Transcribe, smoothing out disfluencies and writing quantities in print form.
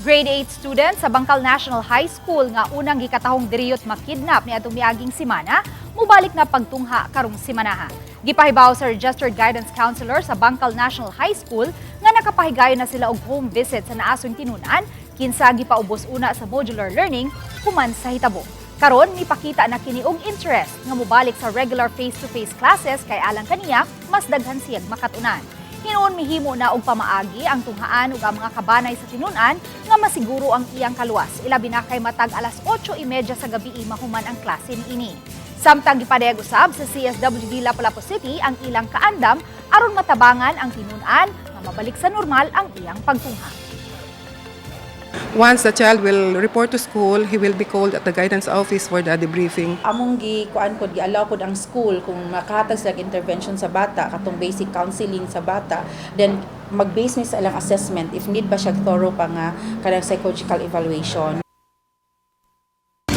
Grade 8 student sa Bangkal National High School nga unang gikatahong diriyot makidnap niadtong miaging simana, mubalik na pagtungha karong simanaha. Gipahibaw sa registered guidance counselor sa Bangkal National High School nga nakapahigayon na sila og home visit sa naasong tinun-an, kinsa gipaubos una sa modular learning human sa hitabo. Karon mipakita na kini og interest nga mobalik sa regular face-to-face classes kay alang kaniya mas daghan siyag makatunan. Hinuon mihimo na og pamaagi ang tunghaan ug ang mga kabanay sa tinun-an nga masiguro ang iyang kaluwas. Ilabi na kay matag alas 8:30 sa gabi mahuman ang klase niini. Samtang gipadayag usab sa CSWD Lapu-Lapu City ang ilang kaandam aron matabangan ang tinun-an nga mabalik sa normal ang iyang pagtungha. Once the child will report to school, he will be called at the guidance office for the debriefing. Among gi kuan pod, gi-allow pod ang school kung makahatag sila og intervention sa bata, katong basic counseling sa bata, then mag-base mi sa ilang assessment if need ba siya thorough pa nga kanang psychological evaluation.